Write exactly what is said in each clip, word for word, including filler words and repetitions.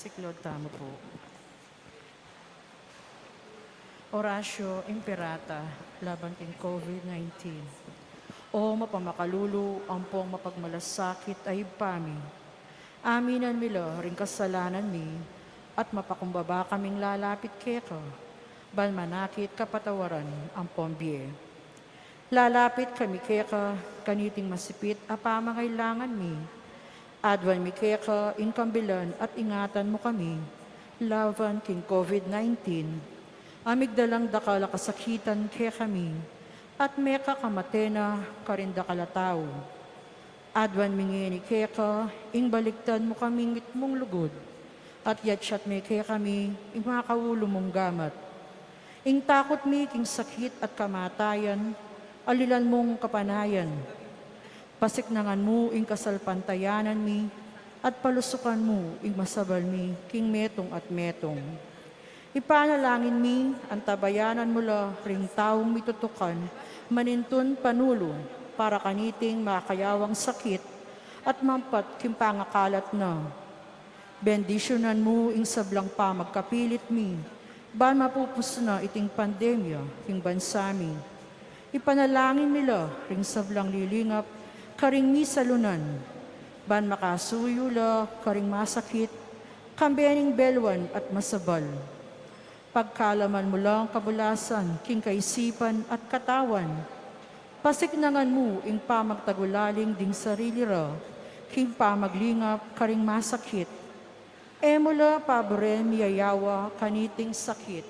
Siklod tamu pu. Oratio Imperata laban king COVID nineteen. O mapamakalulu ampong mapagmalasakit a Ibpa mi, aminan mi la ring kasalanan mi at mapakumbaba kaming lalapit keka, ban manakit kapatawaran ampong bie. Lalapit kami keka kaniting masipit a pamangailangan mi. Aduan mi keka ing kambilan at ingatan mu kami laban king COVID nineteen, a migdalang dakal a kasakitan kekami, at mekakamate na karing dakal a tau. Aduan mi ngeni keka ing baligtan mu kaming mitmung lugud, at yatyat me kekami ing makaulu mung gamat. Ing takut mi king sakit at kamatayan, alilan mung kapanayan. Pasiknangan mu ing kasalpantayanan mi, at palusukan mu ing masabal mi king metung at metung. Ipanalangin mi, antabayanan mu la ring taung mitutukan manintun panulu para kaniting makayawang sakit at mampat king pangakalat na. Bendisyunan mu ing sablang pamagkapilit mi, ban mapupus na iting pandemya king bansa mi. Ipanalangin mi la ring sablang lilingap karing misalunan, ban makasuyu la karing masakit, kambe ning belwan at masabal. Pagkalaman mu lang kabulasan king kaisipan at katawan. Pasiknangan mu ing pamagtagulaling ding sarili ra king pamaglingap karing masakit. E mu la paburen miyayawa kaniting sakit.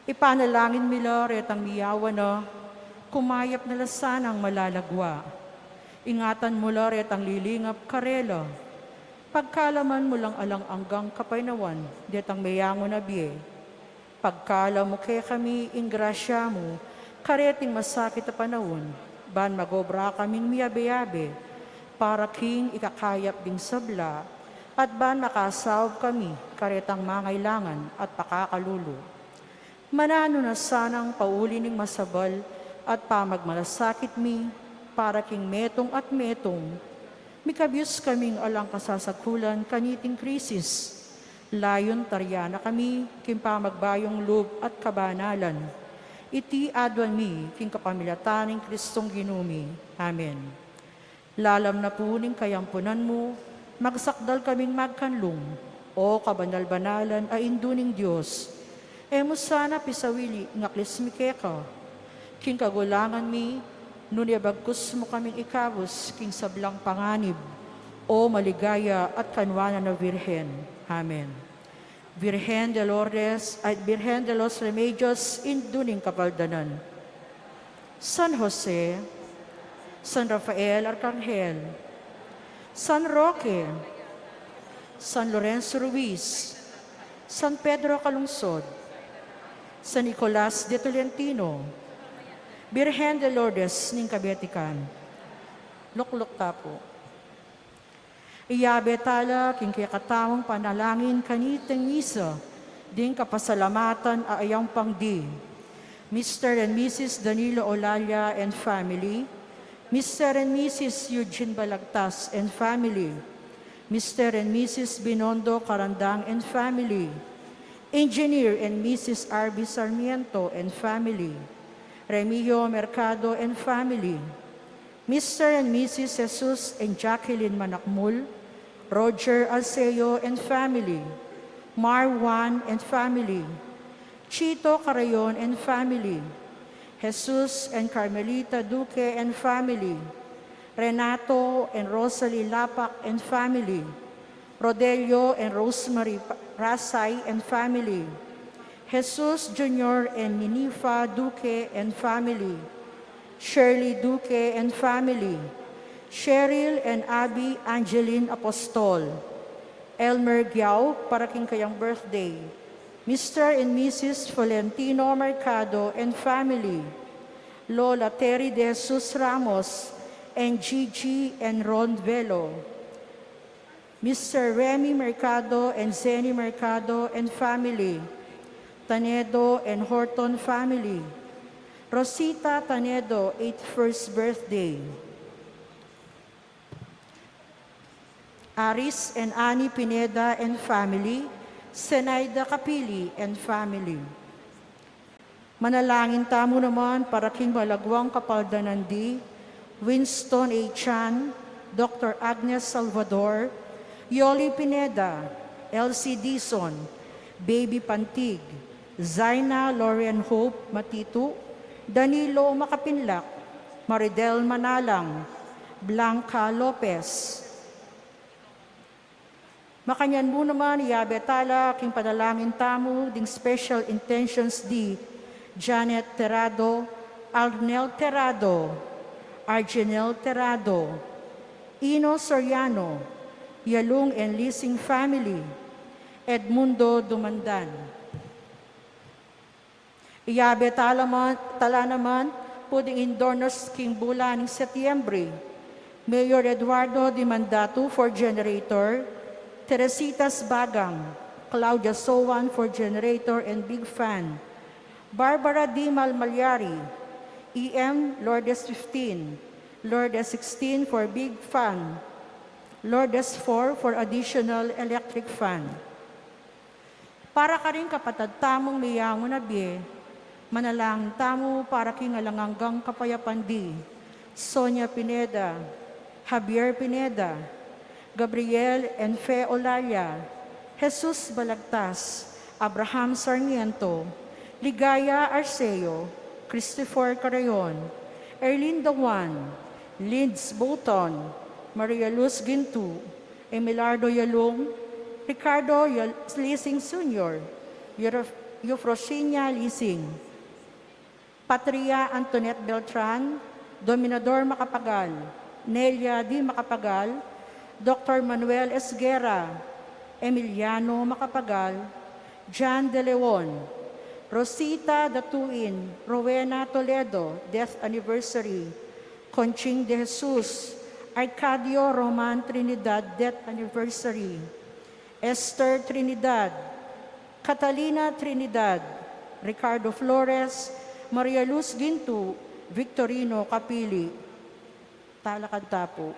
Ipanalangin mi la retang miyawa na, kumayap na la sanang malalagwa. Ingatan mu la retang lilingap karela. Pagkalaman mu lang alang anggang kapaynawan detang meyangu na bie. Pagkalam mu kekami ing grasya mu kareting masakit a panaun, ban magobra kaming miyabe-yabe para king ikakayap ding sabla, at ban makasaup kami karetang mangailangan at pakakalulu. Mananu na sanang pauli ning masabal at pamagmalasakit mi para king metung at metung. Mikabyus kaming alang kasasakulan kaniting krisis. Layun taryan na kami king pamagbayung lub at kabanalan. Iti aduan mi king kapamilatan ning Kristong Ginu mi. Amen. Lalam na pu ning kayampunan mu, magsakdal kaming magkanlung, O kabanal-banalan a Indu ning Dios. E mu sana pisawili ing aklis mi keka king kagulangan mi, nune bagkus mu kaming ikabus king sablang panganib, O maligaya at kanwanan a Virgen. Amen. Virgen de Lourdes, ay, Virgen de los Remedios, Indu ning Kapaldanan. San Jose, San Rafael Arcangel, San Roque, San Lorenzo Ruiz, San Pedro Calungsod, San Nicolas de Tolentino, Virgen de Lourdes ning Kabetikan. Lukluk ta pu. Iyabe ta la king kekatamung panalangin kaniting misa ding kapasalamatan a ayampang di: Mister and Missus Danilo Olalla and family, Mister and Missus Eugene Balagtas and family, Mister and Missus Binondo Carandang and family, Engineer and Missus R B Sarmiento and family, Remigio Mercado and family, Mister and Missus Jesus and Jacqueline Manakmul, Roger Alceo and family, Mar Juan and family, Chito Carayon and family, Jesus and Carmelita Duque and family, Renato and Rosalie Lapac and family, Rodelio and Rosemary Pa-, Rasay and family, Jesus Junior and Ninifa Duque and family, Shirley Duque and family, Cheryl and Abby Angeline Apostol, Elmer Giao para king kayang birthday, Mister and Missus Florentino Mercado and family, Lola Terry De Jesus Ramos and Gigi and Ron Velo, Mister Remy Mercado and Zenny Mercado and family, Tanedo and Horton family, Rosita Tanedo, eighty-first birthday. Aris and Annie Pineda and family, Zenaida Capili and family. Manalangin tamu naman para king malagwang kapaldanan di Winston A. Chan, Doctor Agnes Salvador, Yoli Pineda, Elsie Dizon, Baby Pantig, Zaina Lorian Hope Matitu, Danilo Makapinlak, Maridel Manalang, Blanca Lopez. Makanyan mu naman, iyabe tala king panalangin tamu ding special intentions di Janet Terrado, Arnel Terrado, Arginel Terrado, Ino Soriano, Yalung and Lising family, Edmundo Dumandan. Iyabe tala man, tala naman pu ding indornos king bulan ning Setyembre, Mayor Eduardo Dimandatu for generator, Teresita Sbagang, Claudia Sowan for generator and big fan, Barbara D. Malmalyari, E M Lourdes fifteen, Lourdes sixteen for big fan, Lourdes four for additional electric fan. Para karing kapatad tamung meyangu na bie, manalangin tamu para king alang anggang kapayapan di Sonia Pineda, Javier Pineda, Gabriel and Fe Olalia, Jesus Balagtas, Abraham Sarmiento, Ligaya Arceo, Christopher Carayon, Erlinda Juan, Lids Bouton, Maria Luz Gintu, Emilardo Yalung, Ricardo Yal-, Lising Senior, Euf-, Eufrosinia Lising, Patria Antoinette Beltran, Dominador Macapagal, Nelia D. Macapagal, Doctor Manuel Esguerra, Emiliano Macapagal, John De Leon, Rosita Datuin, Rowena Toledo, death anniversary, Conching De Jesus, Arcadio Roman Trinidad, death anniversary, Esther Trinidad, Catalina Trinidad, Ricardo Flores, Maria Luz Gintu, Victorino Capili. Talakad ta pu.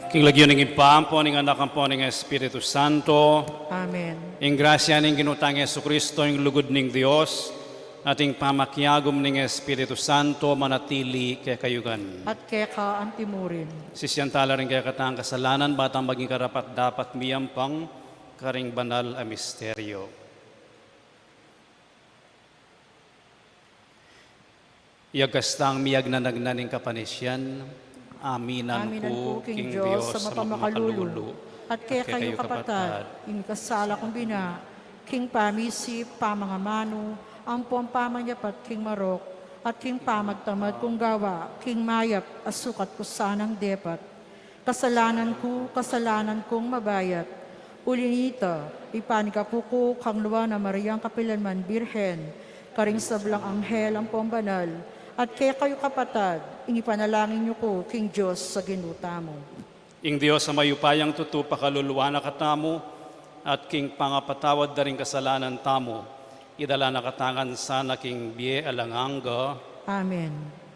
King lagyu ning Ibpa, ampo ning Anak, ampo ning Espiritu Santo. Amen. Ing grasya ning Ginu tang Jesucristo, ing lugud ning Dios, at ing pamakiagum ning Espiritu Santo manatili kekayu ngan. At keka antimurin. Sisian tala ring kekatang kasalanan, ba tang maging karapat-dapat miyampang karing banal a misteryo. Iyagkas tang miyagnanagnan ning kapanisian, aminan ku king Dios a mapamakalulu, at kekayu kapatad, ing mikasala kung bina, king pamisip, pamangamanu, ampong pamanyapat king marok, at king pamagtamad kung gawa, king mayap a sukat ku sanang depat. Kasalanan ku, kasalanan kung mabayat. Uli nita, ipanigaku ku kang Nuan a Mariang kapilanman Birhen, karing sablang anghel ampong banal, at kekayu kapatad, ing ipanalangin yu ku king Dios a Ginu tamu. Ing Dios a mayupayang tutu pakaluluan na katamu, at king pangapatawad da ring kasalanan tamu, idala na katamu ngan sana king bie alang angga. Amen.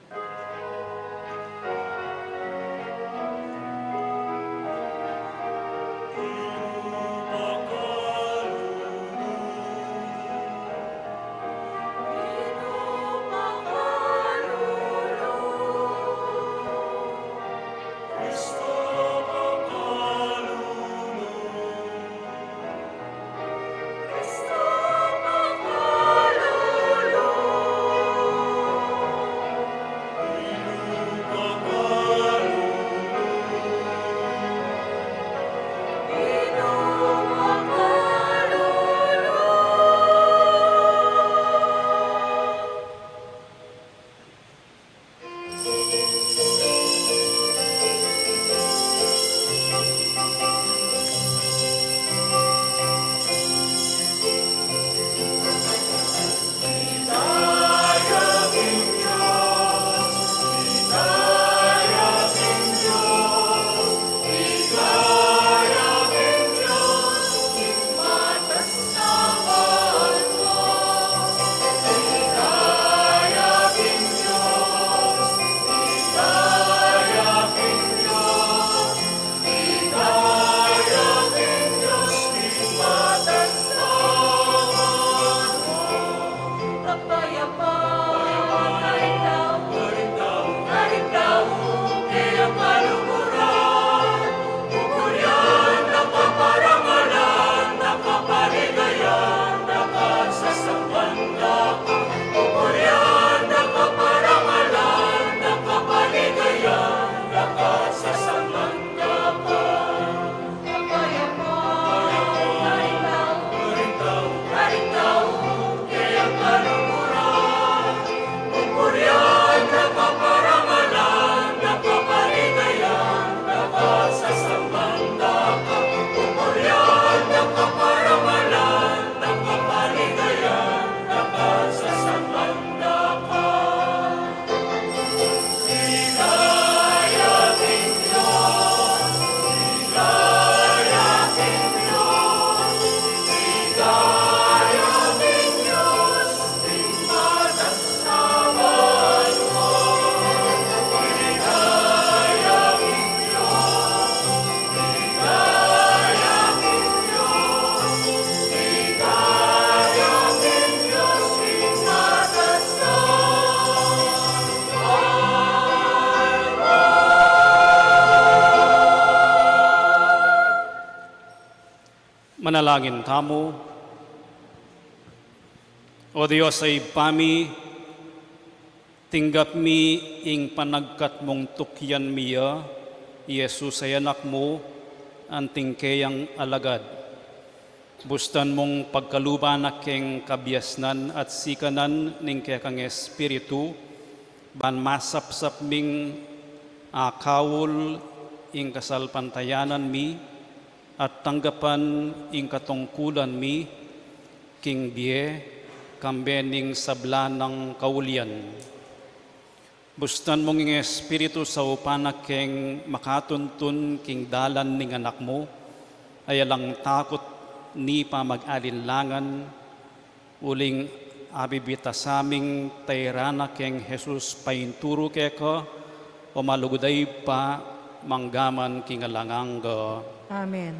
Manalangin tamu. O Dios a Ibpa mi, tinggap mi ing panagkat mung tukyan mi ya, i Jesus a Anak mu, anting keyang alagad. Bustan mung pagkaluban na keng kabiasnan at sikanan ning kekang Espiritu, ban masapsap ming akaul ing kasalpantayanan mi, at tanggapan ing katungkulan mi king bie, kambe ning sabla nang kaulian. Bustan mung ing Espiritu saupan na keng makatuntun king dalan ning Anak mu, a alang takut ni pamag-alinlangan, uling abibitasan ming tairan na keng Jesus painturu keka, o malugud a Ibpa, mangga man king alang angga. Amen.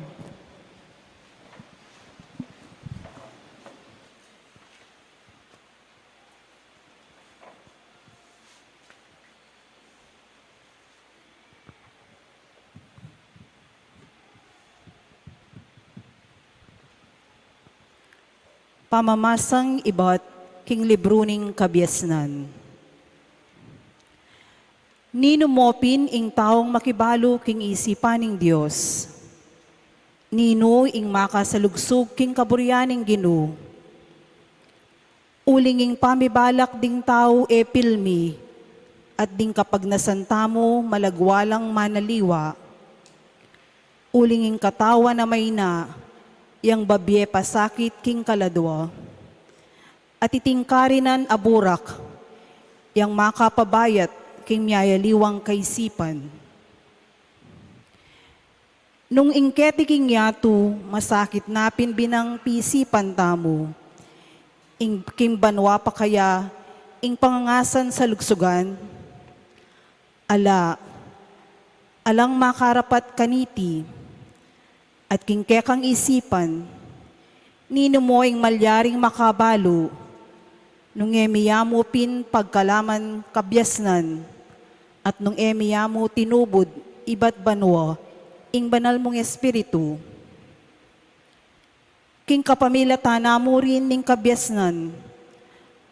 Pamamasang ibat king libru ning Kabiasnan. Ninu mu pin ing taung makibalu king isipan ning Dios? Ninu ing makasalugsug king kaburian ning Ginu? Uling ing pamibalak ding tau e pilmi, at ding kapagnasan tamu malagwa lang manaliwa. Uling ing katawan a mayna, yang babie pasakit king kaladwa. At iting karinan a burak, yang makapabayat king miyayaliwang kaisipan. Nung ing keti king yatu, masakit na pin binang pisipan tamu. Ing king banua pa kaya, ing pangangasan salugsugan? Ala, alang makarapat kaniti. At king kekang isipan, ninu mu ing malyaring makabalu, nung e mi ya mu pin pagkalaman kabiasnan, at nung e mi ya mu tinubud ibat banua ing banal mung Espiritu? King kapamilatan na mu rin ning kabiasnan,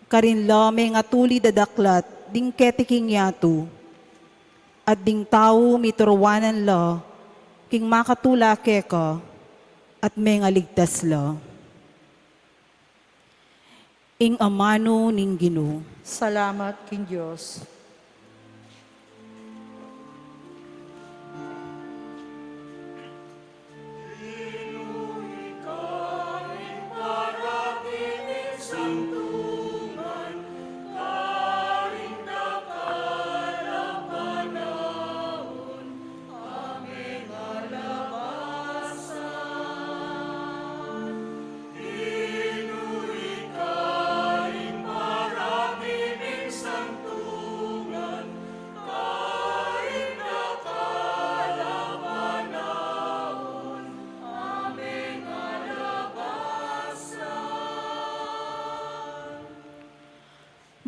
karin la mengatulid a daklat ding keti king yatu, at ding tau mituruanan la king makatula keka, at mengaligtas la. Ing amanu ning Ginu. Salamat king Dios.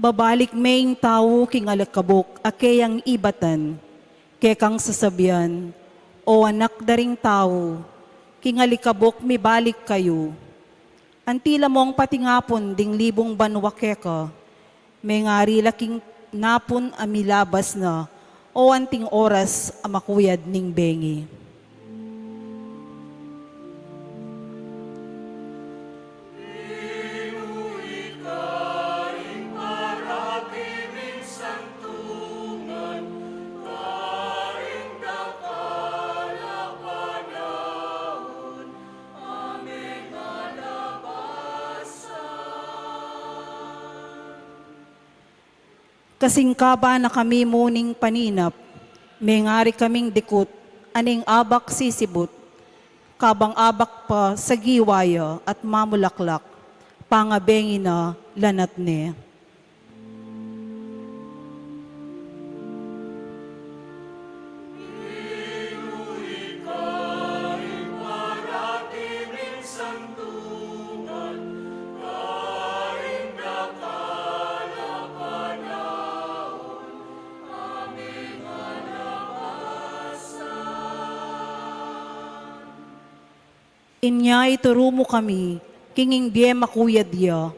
Babalik me ing tau king alikabuk a keyang ibatan, kekang sasabian, O anak da ring tau, king alikabuk mibalik kayu. Antila mung patingapun ding libung banua keka, mengari la king napun a milabas na, o anting oras a makuyad ning bengi. Kasingkaba na kami mu ning paninap, mengari kaming dikut, a ning abak sisibut, kabang abak pa sagiwa ya at mamulaklak, pangabengi na lanat ne. Inya ituru mu kami king ing bie makuyad ya,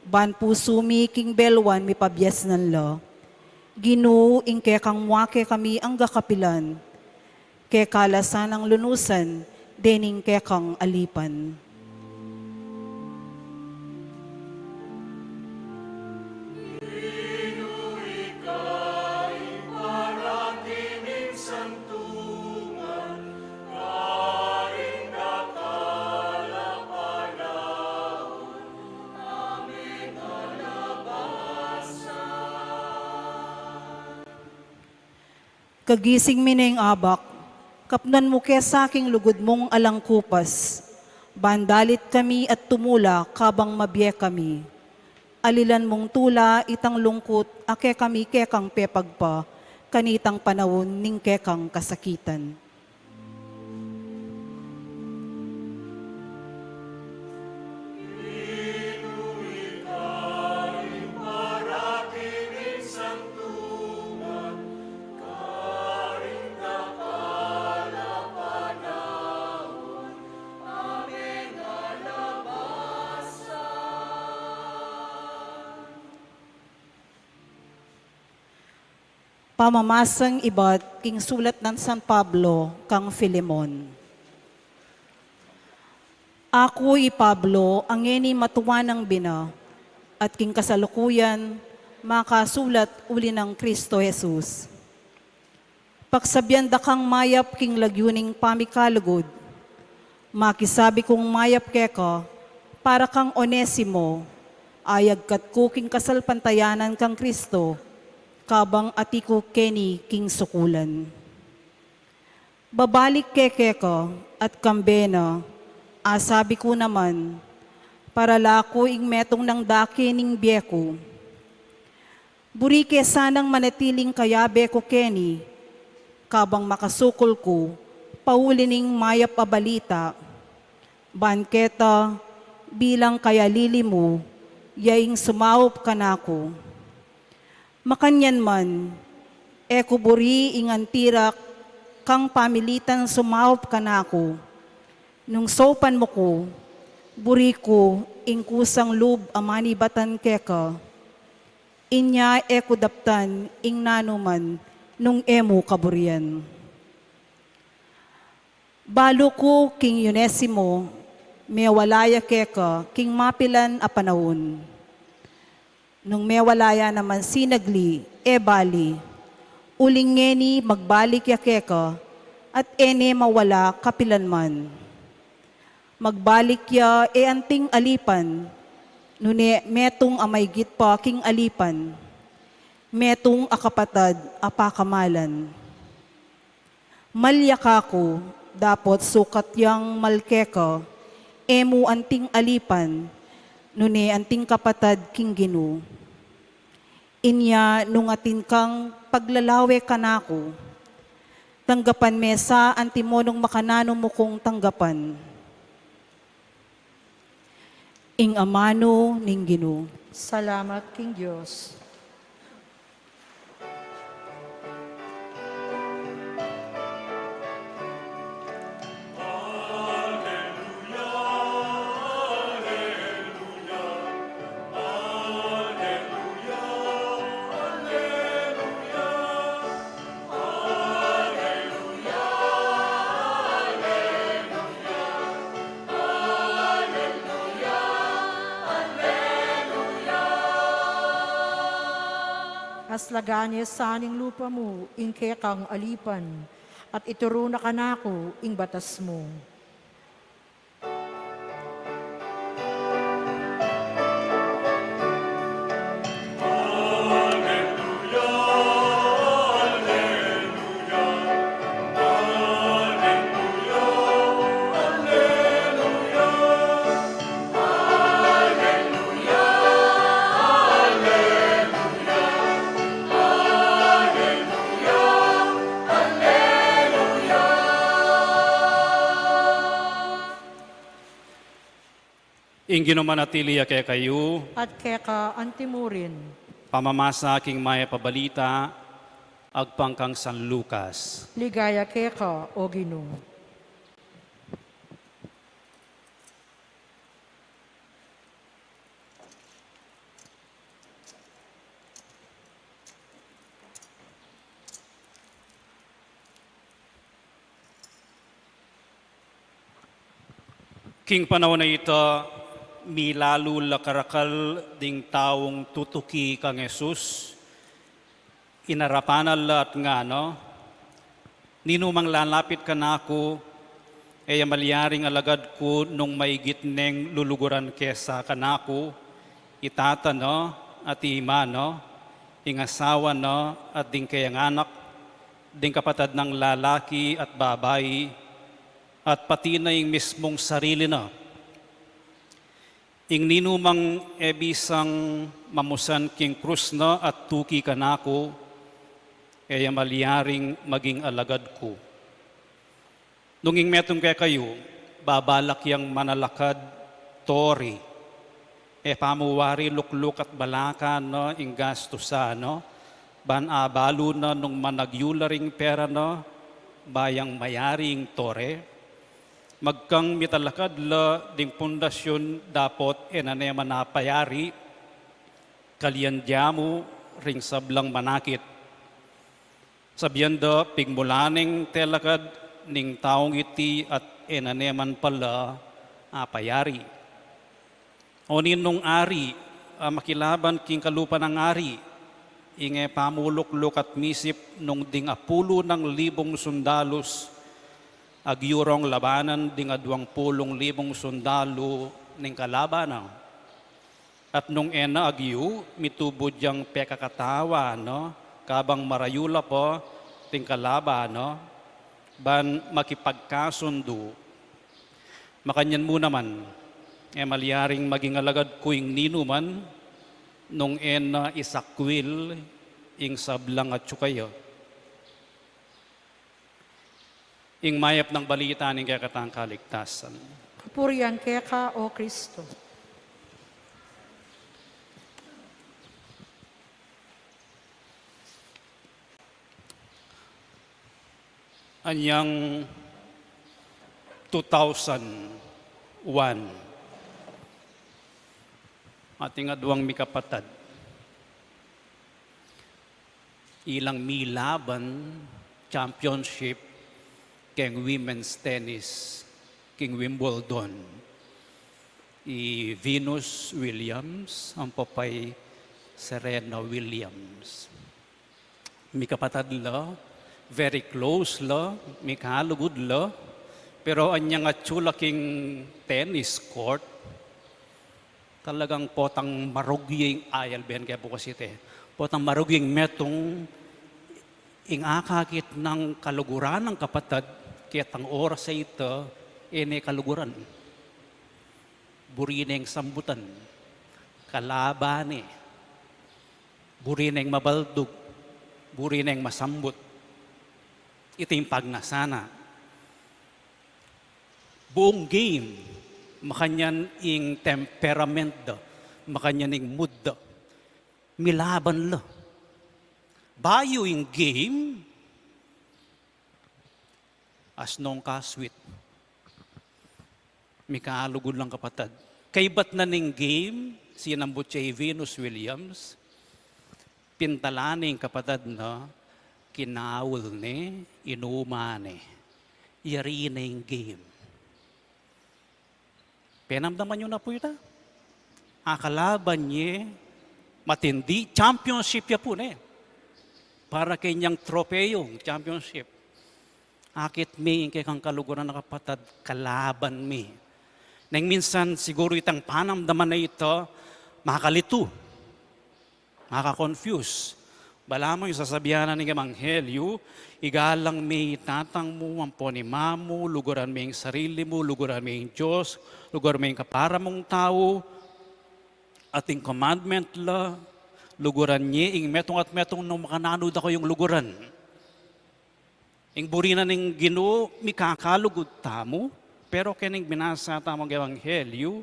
ban pusu mi king belwan mipabiasnan la. Ginu, ing kekang mua kekami angga kapilan, keka la sanang lunusan dening kekang alipan. Kagising mi neng abak, kapnan mu ke sa king lugud mung alang kupas, ban dalit kami at tumula kabang mabie kami. Alilan mung tula itang lungkut a kekami kekang pepagpa, kanitang panaun ning kekang kasakitan. Pamamasang ibat king sulat nang San Pablo kang Filemon. Aku i Pablo, a ngeni matuan nang bina, at king kasalukuyan makasulat uli nang Kristo Jesus. Pagsabian da kang mayap king lagyu ning pamikalugud. Makisabi kung mayap keka para kang Onesimo, a yagkat ku king kasalpantayanan kang Kristo, kabang ati ku keni king sukulan. Babalik ke keka at kambe na, a sabi ku naman, para la ku ing metung nang dake ning bie ku. Buri ke sanang manatiling kayabe ku keni, kabang makasukul ku pauli ning mayap a balita, ban keta bilang kayalili mu, ya ing sumaup kanaku. Makanyan man, e ku buri ing anti ra kang pamilitan sumaup kanaku. Nung saupan mu ku, buri ku ing kusang lub a manibatan keka. Inya e ku daptan ing nanu man nung e mu kaburian. Balu ku king Onesimo, mewala ya keka king mapilan a panaun. Nung mewala ya naman sinagli, e bali, uling ngeni magbalik ya keka, at e ne mawala kapilan man. Magbalik ya e anting alipan, nune metung a maigit pa king alipan, metung a kapatad a pakamalan. Mal ya kaku, dapot sukat yang mal keka, e mu anting alipan, nune anting kapatad king Ginu. Inya nung atin kang paglalawe kanaku, tanggapan me sa antimo nung makananu mu kung tanggapan. Ing amanu ning Ginu. Salamat king Dios. Aslagan ne sa ning lupa mu ing kekang alipan, at ituru na kanaku ing batas mu. Ing Ginu manatili ya kekayu. At keka antimurin. Pamamasa king Mayap a Balita agpang kang San Lucas. Ligaya keka, O Ginu. King panaun a ita, milalu la karakal ding taung tutuki kang Jesus, inarapan na la at ngana, "Ninumang lalapit kanaku, e ya malyaring alagad ku nung maigit neng luluguran ke sa kanaku, i tata na at i ima na, ing asawa na at ding kayang anak, ding kapatad nang lalaki at babai, at pati na ing mismung sarili na. Ing ninumang e bisang mamusan king krus na at tuki kanaku, E ya malyaring maging alagad ku. Nung ing metung kekayu, babalak yang manalakad Torre, e pa mu wari lukluk at balakan na ing gastusan na, ban abalu na nung managyu la ring pera na, ba yang mayari ing Torre? Magkang mitalakad la ding pundasyun dapot e na ne man apayari, kalian dya mu ring sablang manakit. Sabian da, pigmulan neng telakad ning taung iti at e na ne man pala apayari. Oni nung ari a makilaban king kalupa nang ari, ing e pa mu lukluk at misip nung ding apulu nang libung sundalus, agyu rong labanan ding aduang pulung libung sundalu ning kalaban na. At nung e na agyu, mitubud yang pekakatawa na, kabang marayu la pa ding kalaban na, ban makipagkasundu. Makanyan mu naman, e malyaring maging alagad ku ing ninuman, nung e na isakwil ing sablang atyu kaya. Ing mayap nang balita ning kekatang kaligtasan. Kapurian keka, O Kristo. Anyang two thousand one, ating aduang mikapatad, ilang milaban championship keng women's tennis, keng Wimbledon, i Venus Williams ampo pa i Serena Williams. Mikapatad la, very close la, mikalugud la, pero anyang atyu la king tennis court, talagang potang marugyu ing ayal ben kaya bukas ite. Potang marugyu ing metung, ing akakit nang kaluguran nang kapatad, ketang oras a ita, e ne kaluguran. Buri neng sambutan, kalaban ne. Buri neng mabaldug, buri neng masambut. Iti ing pagnasa na. Buung game, makanyan ing temperament da, makanyan ing mood da. Milaban la. Bayu ing game, asnong ka sweet. Mikalugud lang kapatad. Kaybat na ning game, sinambut ya i Venus Williams, pintalan ne ing kapatad na, kinaul ne, inuman ne. Yari ne ing game. Penamdaman yu na pu ita? Akalaban ye, matindi, championship ya pu ne. Para kenyang tropeyong championship. Akit mi ing kekang kaluguran a kapatad, kalaban mi. Neng minsan siguru itang panamdaman a ita, makalitu, maka-confuse. Balamu ing sasabian na ning ebanghelyu, igalang mi tatang mu ampo ning ima mu, luguran mi ing sarili mu, luguran mi ing Dios, luguran mi ing kapara mung tau, at ing commandment la, luguran ye ing metung at metung nung makananu da kayung luguran. Ing buri na ning Ginu, mikakalugud tamu, pero keng binasa tamung ebanghelyu,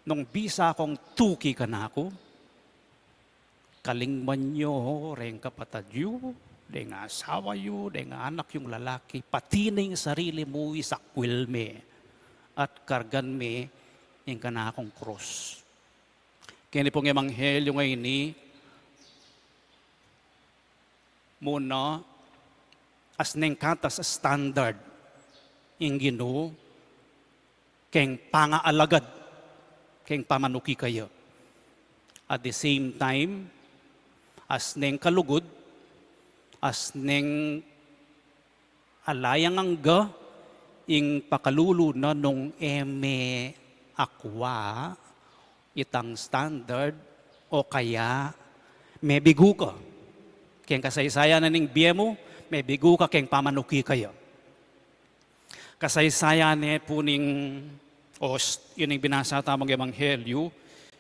nung bisa kung tuki kanaku, kalingwan yu reng kapatad yu, deng asawa yu, deng anak yung lalaki, pati na ing sarili mu, isakwil me, at kargan me ing kanakung krus. Keni pung ebanghelyu ngeni, muna, asneng katas a standard ing Ginu, keng pangaalagad, keng pamanuki kaya. At the same time, asneng kalugud, asneng ala yang angga ing pakalulu na nung e me akua itang standard o kaya mebigu ka. Keng kasaysayan na ning bie mu, mebigu ka keng pamanuki kaya. Kasaysayan ne pu ning, o s-, ining binasa tamung ebanghelyu,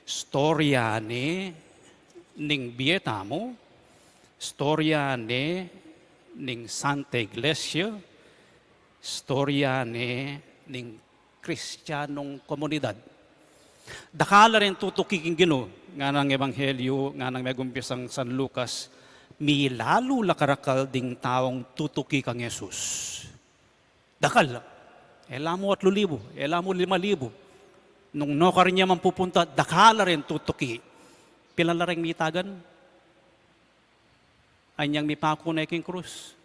istorya ne ning bie tamu, Istorya ne ning Santa Iglesia, istorya ne ning Kristianong komunidad. Dakal la ring tutuki king Ginu, nganang Ebanghelyo, nganang megumpisang San Lucas, milalu la karakal ding taung tutuki kang Jesus. Dakal la. E la mu atlu libu, e la mu lima libu. Nung nukarin ya man pupunta, dakal la ring tutuki. Pilan la ring mitagan? Anyang mipaku ne king krus.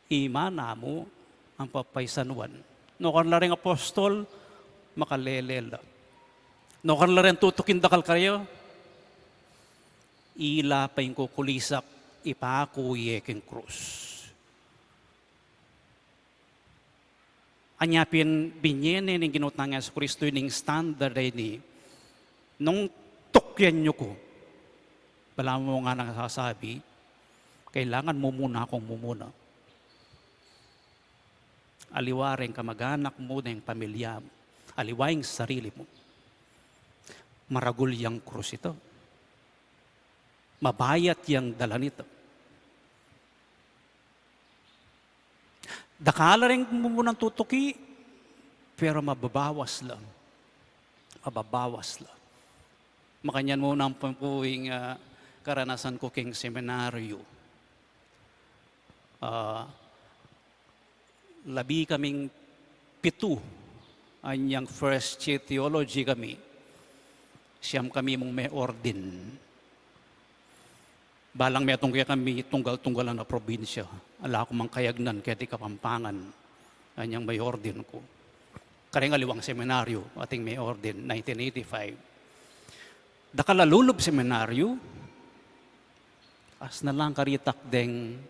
Ima namu ampong paisanuan. Nukarin la ring apostol, makalele la. Nukarin la ring tutuking dakal karya, ila pa ing kukulisak, ipaku ye king krus. Anya pin binye ne ning Ginu tang Jesucristo ining standard a ini, nung tukyan yu ku, balamu nganang sasabi, kailangan mu muna kung mumuna. Aliwa ring kamag-anak mu, ring pamilya mu, aliwa ing sarili mu. Maragul yang krus ita. Mabayat yang dala nita. Dakal la ring mumunang tutuki, pero mababawas la. Mababawas la. Makanyan mu nang pampuing, ah, karanasan ku king seminaryo. Ah, labi kaming pitu, anyang first year theology kami. Siyam kami mung me-ordain. Balang metung kekami tunggal-tunggalan a probinsya. Ala ku mang kayagnan keti Kapampangan. Anyang me-ordain ku. Kareng aliwang seminaryo, ating me-ordain, nineteen eighty-five. Dakal a lulub seminaryo, asna lang karitak deng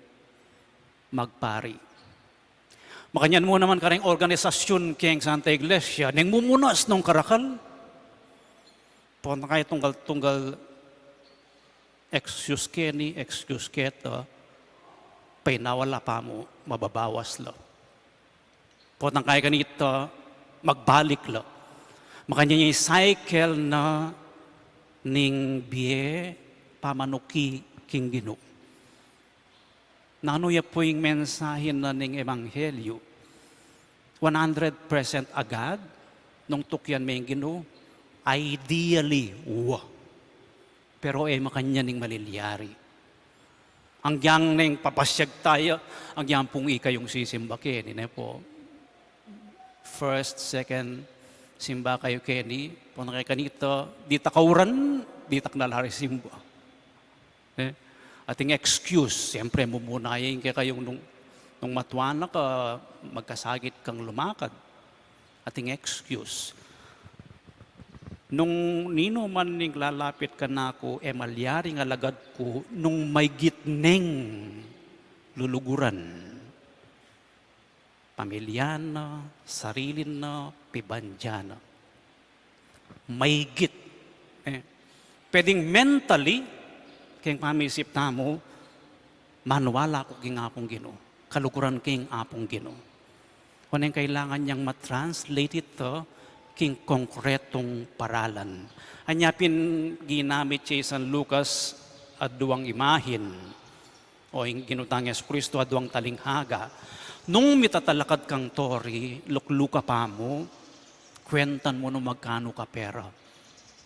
magpari. Makanyan mu naman kareng organisasyun keng Santa Iglesia, neng mumunas nung karakal. Pota kaya tunggal-tunggal excuse keni, excuse keta, painawala pa mu, mababawas la. Pota kaya kanita, magbalik la. Makanyan ya ing cycle na ning bie pamanuki king Ginu. Nanu ya pu ing mensahe na ning Ebanghelyo? One hundred percent agad, nung tukyan me ing Ginu, ideally, wa. Pero e makanyan ing malilyari. Agyang neng papasyag taya, agyang pung ikayung sisimba keni, ne pu? First, second, simba kayu keni, pota kaya kanita, ditak kauran, ditak na la rin simba. Eh, ating excuse, siyempre, mumuna ya ing kekayung nung, nung matwa na ka, magkasakit kang lumakad. Ating excuse. Nung ninu man ing lalapit kanaku, e malyari ing alagad ku, nung maygit neng luluguran. Pamilya na, sarili na, pibandya na. Maygit. Eh, pwedeng mentally, keng pamisip tamu, maniwala ku king Apung Ginu. Kaluguran king Apung Ginu. Kuning kailangan yang matranslate ita king konkretong paralan. Anya pin ginamit ya i San Lucas aduang imahen. O ing Ginu tang Jesucristo aduang talinghaga. Nung mitatalakad kang tori, lukluka pa mu, kwentan mu nung magkanu ka pera.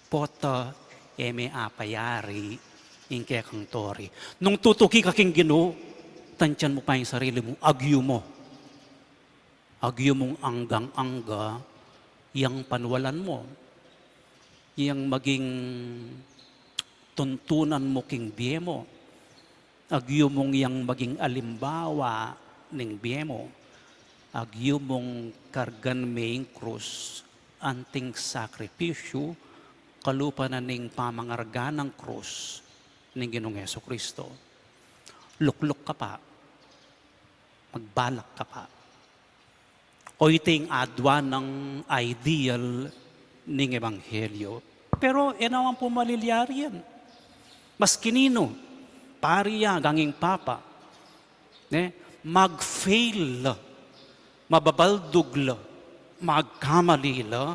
Pota e me apayari ing kekang tori. Nung tutuki ka king Ginu, tantian mu pa ing sarili mu, agyu mu. Agyu mung anggang-angga yang panualan mu. Yang maging tuntunan mu king bie mu. Agyu mung yang maging alimbawa ning bie mu. Agyu mung kargan me ing krus, anting sakripisyu, kalupa na ning pamangarga nang krus ning Ginung Jesucristo. Lukluk ka pa. Magbalak ka pa. O iti ing adwan nang ideal ning Ebanghelyo. Pero e naman pu malilyari yan. Maski ninu, pari ya, ganging papa, ne, mag-fail la, mababaldug la, magkamali la,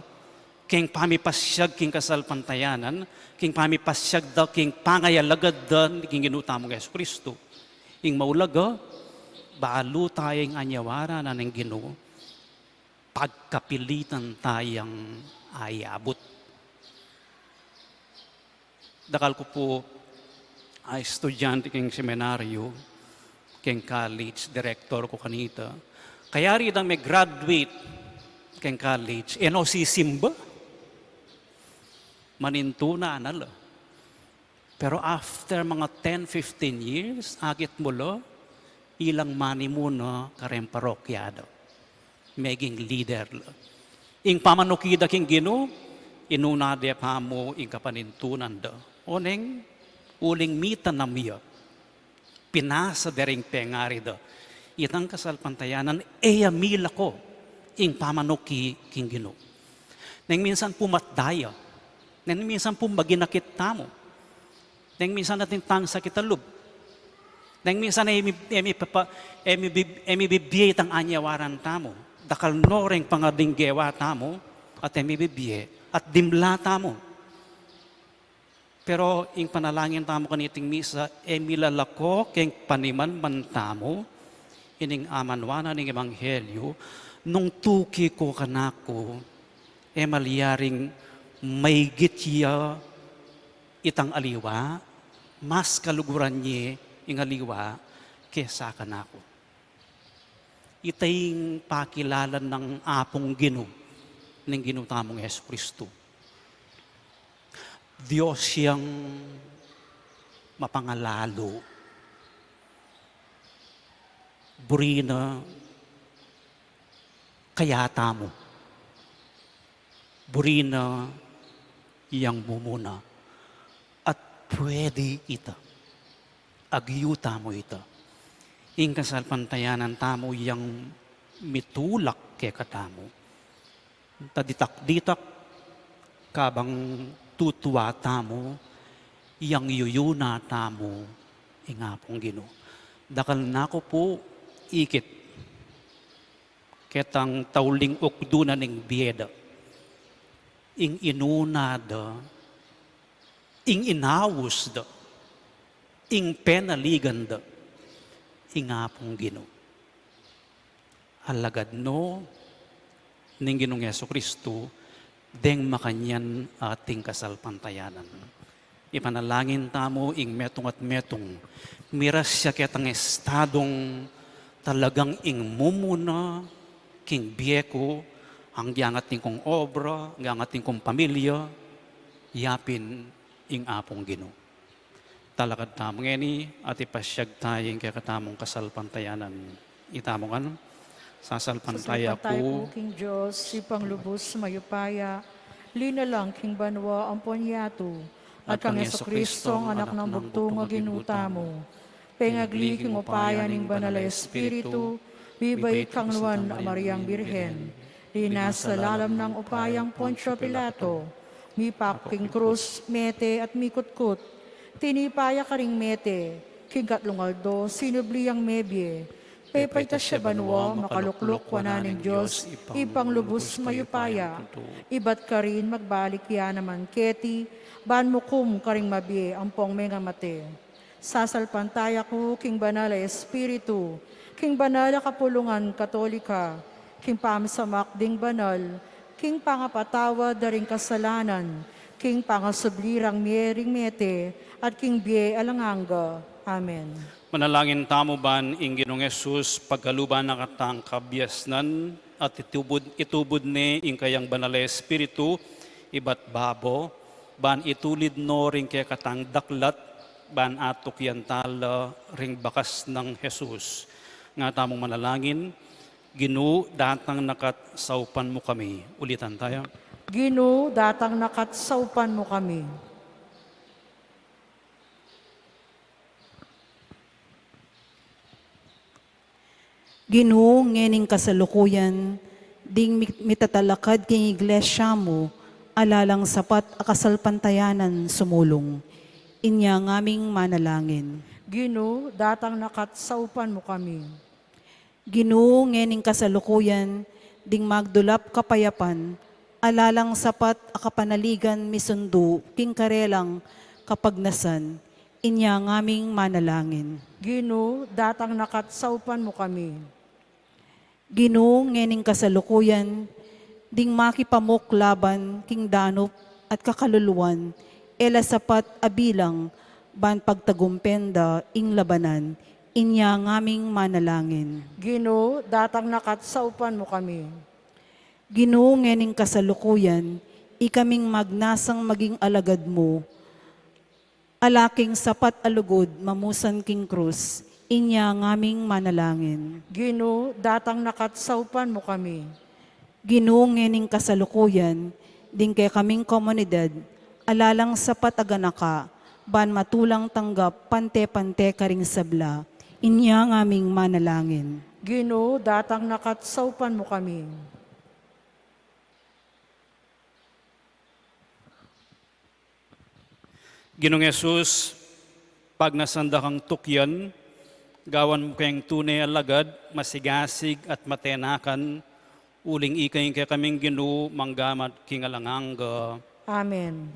King pamipasiag king kasalpantayanan, king pamipasiag da, king pangayalagad da king Ginu tamung Jesu Kristu. Ing maulaga, balu taya ing anyawara na ning Ginu, pagkapilitan tayang ayabut. Dakal ku pu a estudyante king seminaryo, king college, direktor ku kanita. Kayari dang me-graduate king college, e no sisimba. Manintunan na la. Pero after mga ten, fifteen years, akit mu la, ilang manimu na kareng parokya da. Meging leader la. Ing pamanuki da king Ginu, inuna de pa mu ing kapanintunan da. Oneng, uling mitanam ya. Pinasa de ring pengari da. Itang kasalpantayanan, e ya milako ing pamanuki king Ginu. Neng minsan pu matdaya. Neng minsan pu maginakit tamu. Neng minsan atin tang sakit a lub. Neng minsan e mi, e mi papa, e mi bib-, e mi bibie itang anyawaran tamu. Dakal no reng pangading gewa tamu, at e mi bibie, at dimla tamu. Pero ing panalangin tamu kaniting misa, e milalako king panimanman tamu, ining amanuan na ning ebanghelyo, nung tuki ku kanaku, e malyaring maigit ya itang aliwa, mas kaluguran ye ing aliwa kesa kanaku. Ita ing pakilala nang Apung Ginu, ning Ginu tamung Jesu Kristu. Dios yang mapangalalu. Buri na kaya tamu. Buri na yang mumuna. At pwede ita. Agyu tamu ita. Ing kasalpantayanan tamu yang mitulak kekatamu. Ta ditak-ditak, kabang tutua tamu, yang yuyuna tamu, ing Apung Ginu. Dakal na ku pu ikit, ketang tauling ukdu na ning bie da, ing inuna da, ing inaus da, ing penaligan da, ing Apung Ginu. Alagad no ning Ginung Jesu Kristu, deng makanyan ating kasalpantayanan. Ipanalangin tamu ing metung at metung, miras ya ketang estadung talagang ing mumuna king bie ku, anggang atin kung obra, anggang atin kung pamilya, yapin ing Apung Ginu. Talakad tamu ngeni, at ipasiag tamu ing kekatamung kasalpantayanan. Itamu ngan, sasalpantaya ku king Dios, Ibpang lubus mayupaya, linalang king banua ampon yatu, at kang Jesu Cristo, Anak nang bugtung a Ginu tamu, pengagli king upaya ning Banal a Espiritu, mibait kang Nuan a Mariang Birhen, dinasa lalam nang upayang Poncio Pilato, mipaku king krus, mete at mikutkut. Tinipa ya karing mete, king katlung aldo sinubli yang mebie. Pepaitas ya banua, makalukluk wanan ning Dios, Ibpang lubus mayupaya. Ibat karin magbalik ya naman keti, ban mukum karing mabie ampong mengamate. Sasalpantaya ku king Banal a Espiritu, king banal a kapulungan Katolika, king pamasamak ding banal, king pangapatawad da ring kasalanan, king pangasubli rang mie ring mete, at king bie alang angga. Amen. Manalangin tamu ban ing Ginung Jesus pagaluban na katang kabiasnan at itubud, itubud ne ing kayang Banal a Espiritu ibat babo, ban itulid no ring kekatang daklat, ban atukyan tala ring bakas nang Jesus. Nga tamung manalangin, Ginu, datang na ka't saupan mu kami. Ulitan taya. Ginu, datang na ka't saupan mu kami. Ginu, ngening kasalukuyan, ding mi-, mitatalakad king iglesia mu, ala lang sapat a kasalpantayanan sumulung. Inya ngaming manalangin. Ginu, datang na ka't saupan mu kami. Ginu, ngening kasalukuyan, ding magdulap kapayapan, Ala lang sapat a kapanaligan misundu king karelang kapagnasan, inya ngaming manalangin. Ginu, datang na ka at saupan mu kami. Ginu, ngening kasalukuyan, ding makipamuk laban king danup at kakaluluan, e la sapat a bilang ban pagtagumpen da ing labanan, inya ngaming manalangin. Ginu, datang na ka at saupan mu kami. Ginu, ngening kasalukuyan, ikaming magnasang maging alagad mu, ala king sapat a lugud mamusan king krus, inya ngaming manalangin. Ginu, datang na ka at saupan mu kami. Ginu, ngening kasalukuyan, ding kekaming komunidad, ala lang sapat a ganaka, ban matulang tanggap pante-pante karing sabla, inya ngaming manalangin. Ginu, datang na ka at saupan mu kami. Ginung Jesus, pagnasan da kang tukyan, gawan mu keng tune a lagad, masigasig at matenakan, uling ika ing kekaming Ginu, manggamat king alang angga. Amen.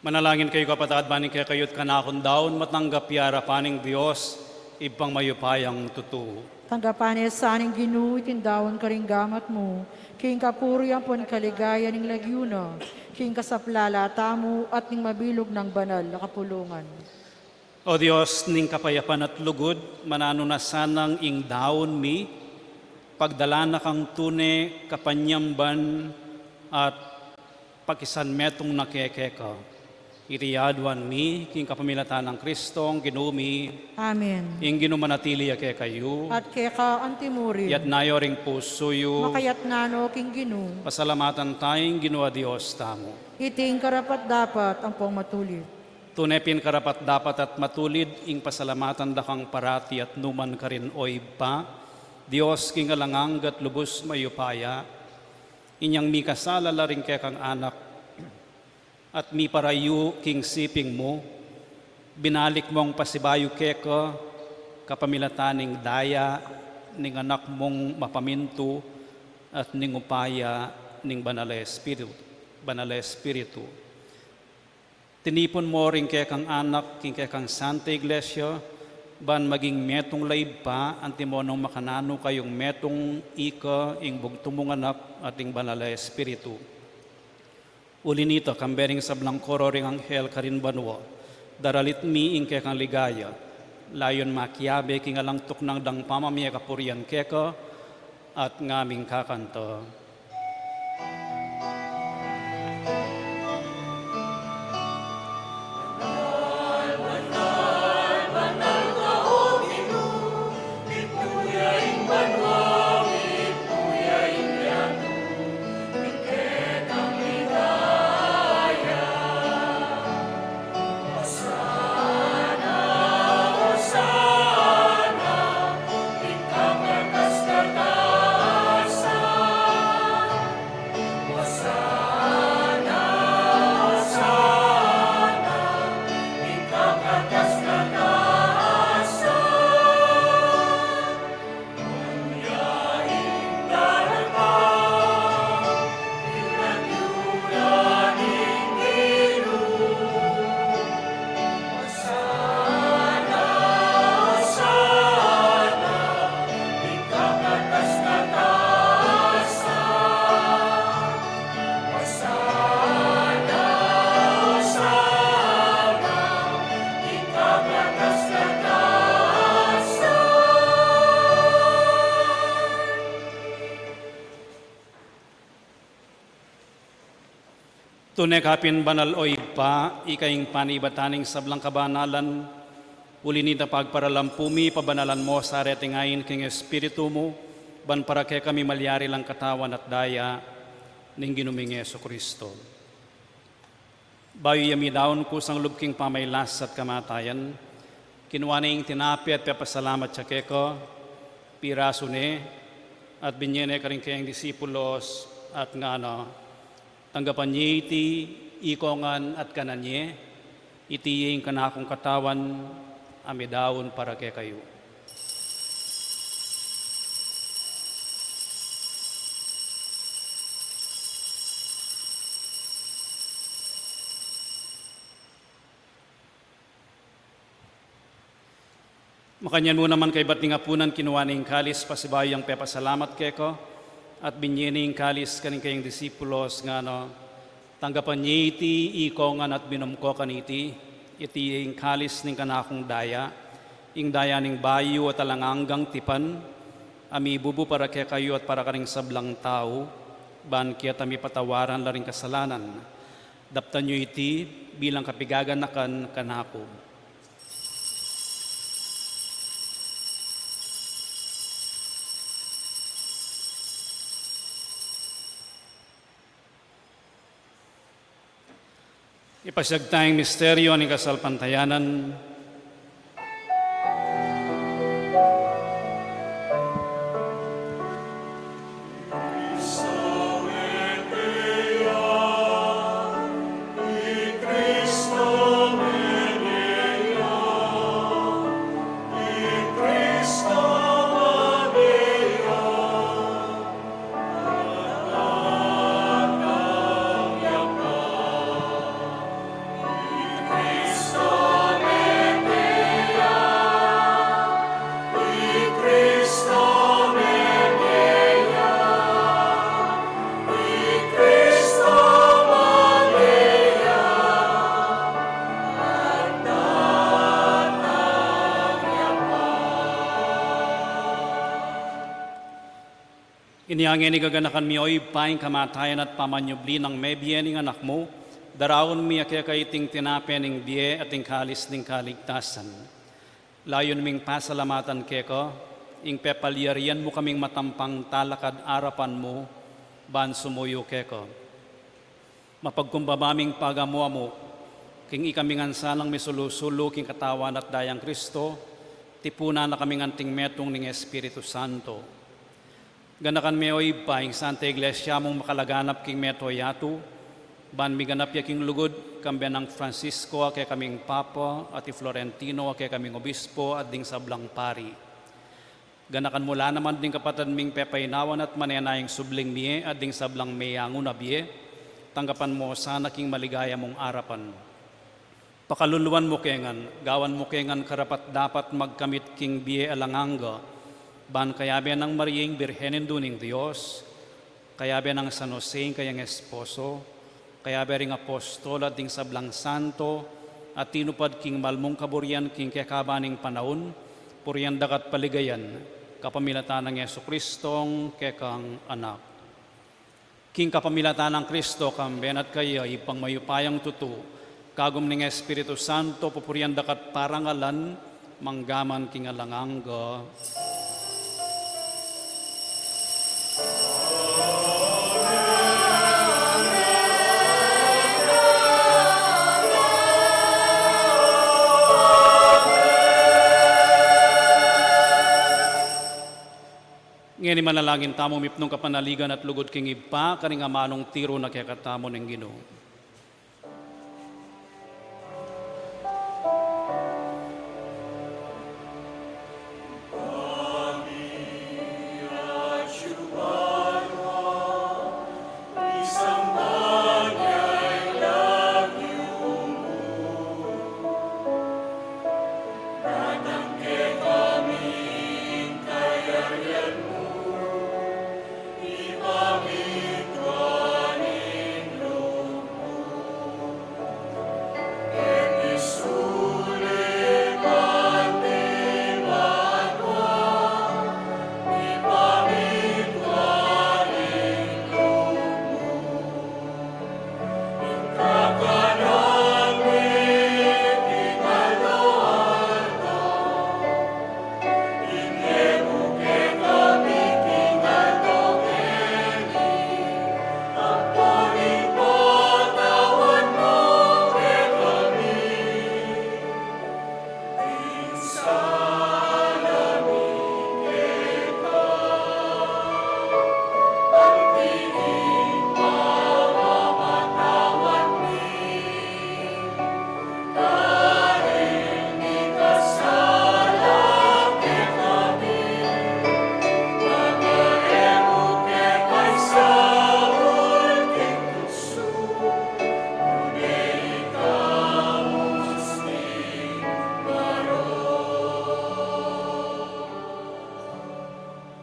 Manalangin kayu, kapatad, ban ing kekayu't kanakung daun matanggap ya arapan ning Dios, Ibpang mayupayang tutu. Tanggapan na sa ning Ginu iting daun karing gamat mu, king kapurian ampon kaligayan ning lagyu na, king kasaplalan tamu at ning mabilug nang banal a kapulungan. O Dios ning kapayapan at lugud, mananu na sanang ing daun mi, pagdalan na kang tune kapanyamban at pakisanmetung na keke ka. Iti aduan mi, king kapamilatan nang Kristong Ginu mi. Amen. Ing Ginu manatili ya kekayu. At keka antimurin. Yatna yu ring pusu yu. Makayatna no king Ginu. Pasalamatan taya ing Ginu a Dios tamu. Iti ing karapat-dapat ampong matulid. Tune pin karapat-dapat at matulid ing pasalamatan da kang parati at nukarin man, O Ibpa, Dios king alang angga at lubus mayupaya, inyang mikasala la ring kekang anak, at miparayu king siping mu, binalik mung pasibayu keka, kapamilatan ning daya ning Anak mung mapamintu, at ning upaya ning Banal a Espiritu, Banal a Espiritu. Tinipun mu ring kekang anak, king kekang Santa Iglesia, ban maging metung la Ibpa, antimo nung makananu kayung metung ika, ing bugtung mung Anak, at ing Banal a Espiritu. Uli nita, kambe ring sablang koro ring anghel karin banua, daralit mi ing kekang ligaya, layun makiabe king alang tuknang dang pamamie kapurian keka, at ngaming kakanta. Tune ka pin banal, o Ibpa, ika ing panibatan ning sablang kabanalan, uli nita pagparalampu mi, pabanalan mu sa reting ain king Espiritu mu, ban para kekami malyari lang katawan at daya ning Ginu ming Jesucristo. Bayu ya midaun kusang lub king pamailas at kamatayan, kinua ne ing tinape at pepasalamat ya keka, pirasu ne, at binye ne karing kayang disipulos, at ngana, tanggapan ye iti ikongan at kanan ye, iti ing kanakung katawan a midaun para kekayu. Makanyan mu naman kaybat ning apunan, kinua ne ing kalis, pasibayu yang pepasalamat keka, at binye ne ing kalis karing kayang disipulos, ngana, tanggapan ye iti ikongan at minum ko kaniti, iti ing kalis ning kanakung daya, ing daya ning bayu at alang anggang tipan, a mibubu para kekayu at para karing sablang tau, ban keta mipatawaran la ring kasalanan. Daptan yu iti bilang kapigaganakan kanaku. Ipasiag taya ing misteryo ning kasalpantayanan. Inya ngeni gaganakan mi, o Ibpa, ing kamatayan at pamanyubli nang mebie ning Anak mu, daraun mi keka iting tinape ning bie at ing kalis ning kaligtasan. Layun ming pasalamatan keka ing pepalyarian mu kaming matampang talakad arapan mu ban sumuyu keka. Mapagkumbaba ming pagamu-amu king ikami ngan sanang misulu-sulu king katawan at dayang Kristo, tipunan na kaming anting metung ning Espiritu Santo. Ganakan me, o Ibpa, ing Santa Iglesia mung makalaganap king mabilug a yatu, ban miganap ya king lugud, kambe nang Francisco a kekaming Papa, at i Florentino a kekaming Obispo, at ding sablang pari. Ganakan mu la naman ding kapatad ming pepainawan at manenayang subling mie at ding sablang meyangu na bie, tanggapan mu sana king maligaya mung arapan. Pakaluluan mu ke ngan, gawan mu ke ngan karapat-dapat magkamit king bie alang angga, ban kayabe nang Maria ing Birhen, Indu ning Dios, kayabe nang San Jose ing kayang esposo, kayabe ring apostol at ding sablang santo a tinupad king malmung kaburian king kekaba ning panaun, purian daka at paligayan, kapamilatan nang Jesucristong kekang Anak. King kapamilatan nang Kristo, kambe na at kaya, Ibpang mayupayang tutu, kagum ning Espiritu Santo, pupurian daka at parangalan, manggaman king alang angga. Ngeni manalangin tamu mipnung kapanaligan at lugud king Ibpa, karing amanung tiru na kekatamu ning Ginu.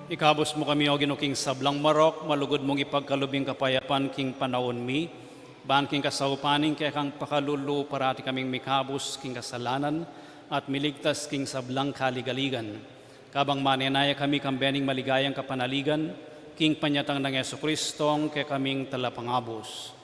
Ikabus mu kami, O Ginu, king sablang marok, malugud mung ipagkalub ing kapayapan king panaun mi, ban king kasaupan ning kekang pakalulu parati kaming mikabus king kasalanan at miligtas king sablang kaligaligan. Kabang manenaya kami kambe ning maligayang kapanaligan, king panyatang nang Jesucristong kekaming Talapangabus.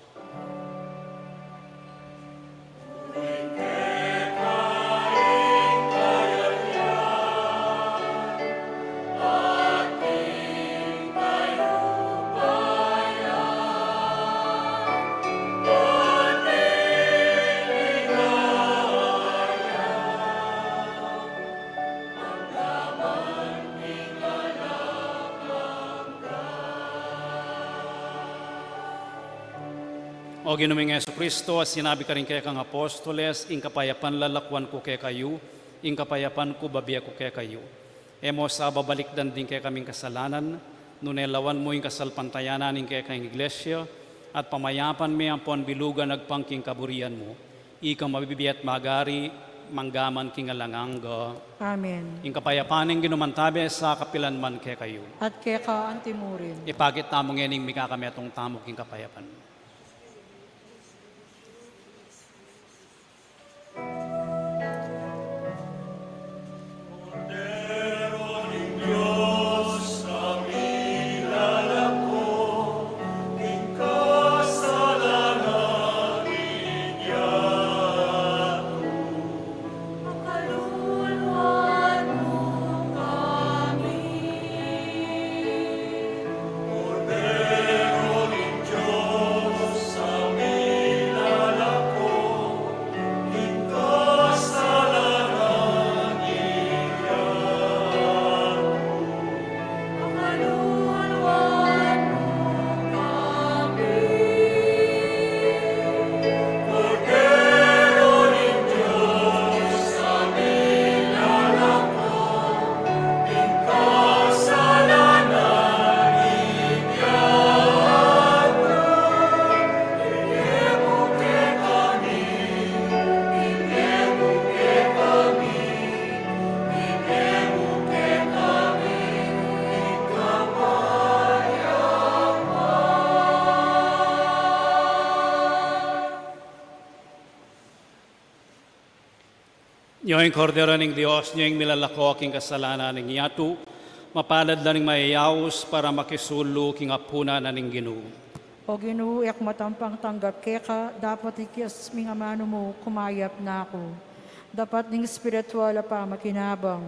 O Ginu ming Jesucristo, a sinabi karing kekang apostoles, ing kapayapan lalakuan ku kekayu, ing kapayapan ku babie ku kekayu. E mu sa babalikdan ding kekaming kasalanan, nune lawan mu ing kasalpantayanan ning kekang Iglesia, at pamayapan me ampon bilugan agpang king kaburian mu. Ika mabibie at magari, manggaman king alang angga. Amen. Ing kapayapan ning Ginu mantabe sa kapilan man kekayu. At keka antimurin. Ipakit tamu ngening mikakametung tamu king kapayapan. Nya ing Kordero ning Dios, nya ing milalako king kasalanan ning yatu. Mapalad la ring mayayaus para makisulu king apunan na ning Ginu. O Ginu, e ku matampang tanggap keka, dapot ikias mu ing amanu mu, kumayap na ku. Dapat ning espiritual a pamakinabang.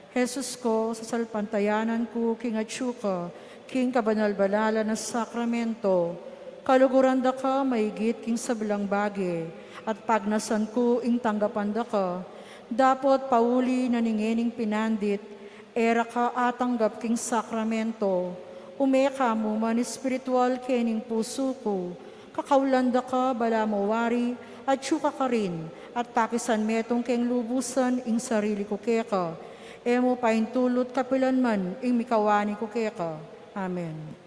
Jesus ko, sasalpantayanan ku king atsu ka king kabanal-banalan a sakramento. Kaluguran da ka maigit king sablang bage, at pagnasan ku ing tanggapan da ka. Dapot pauli na ning ngening pinandit, e ra ka atanggap king sakramento. Ume ka mu man espiritual kening pusu ku, kakaulan da ka balamu wari, atsu ka karin, at pakisan metung keng lubusan ing sarili ku keka. E mu paintulut kapilan man ing mikawani ku keka. Amen.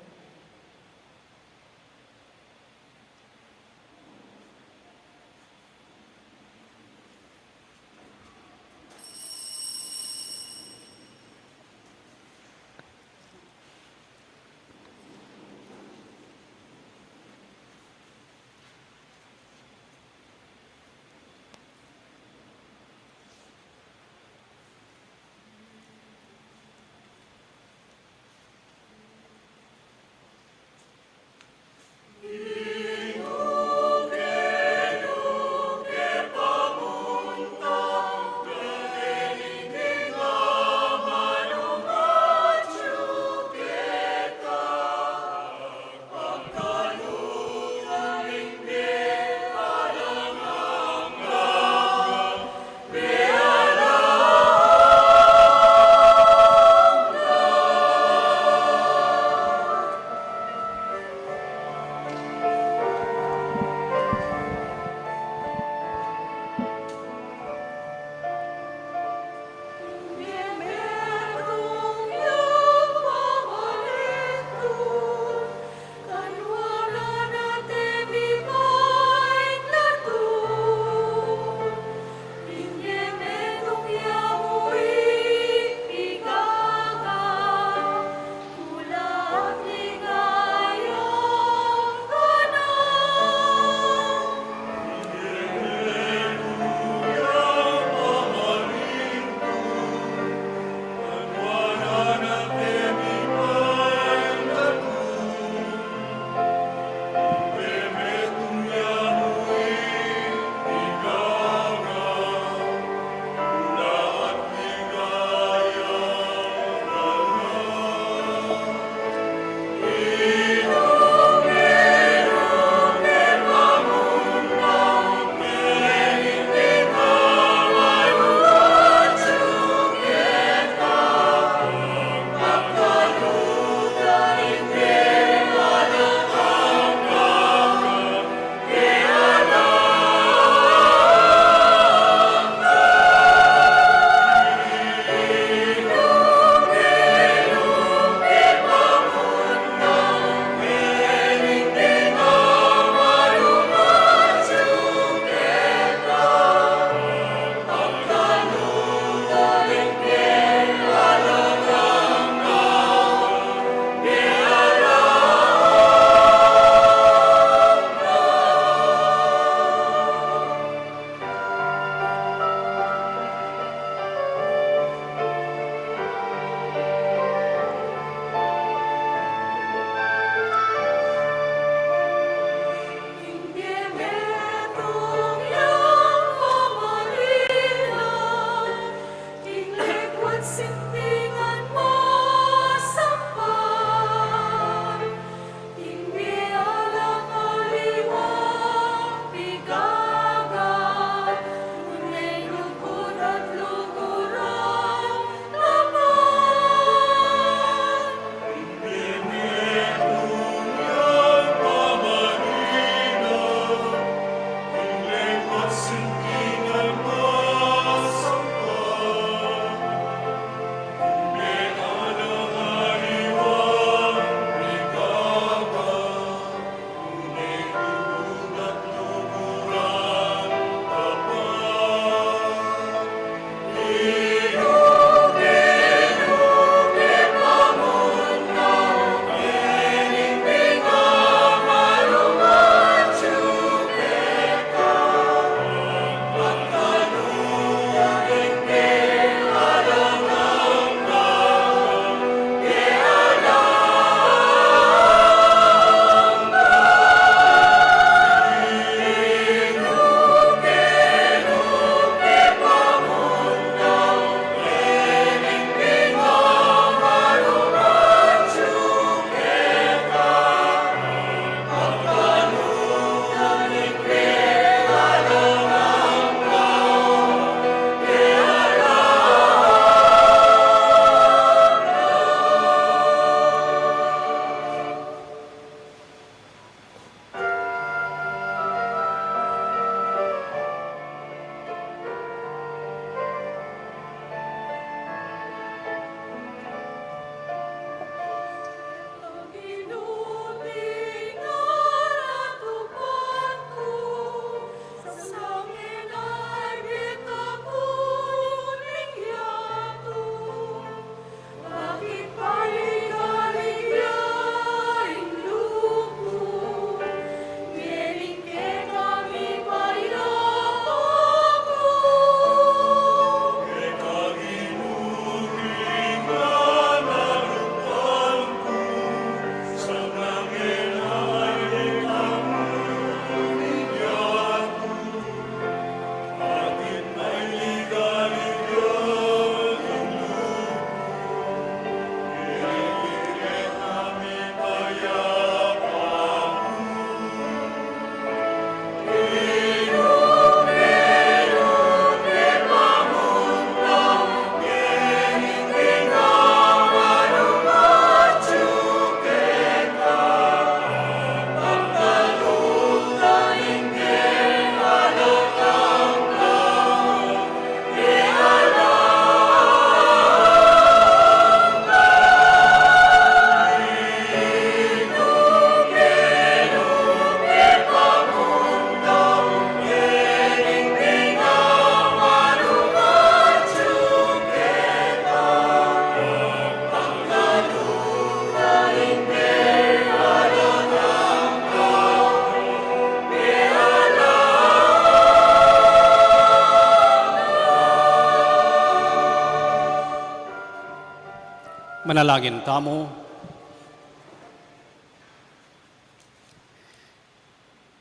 Manalangin tamu.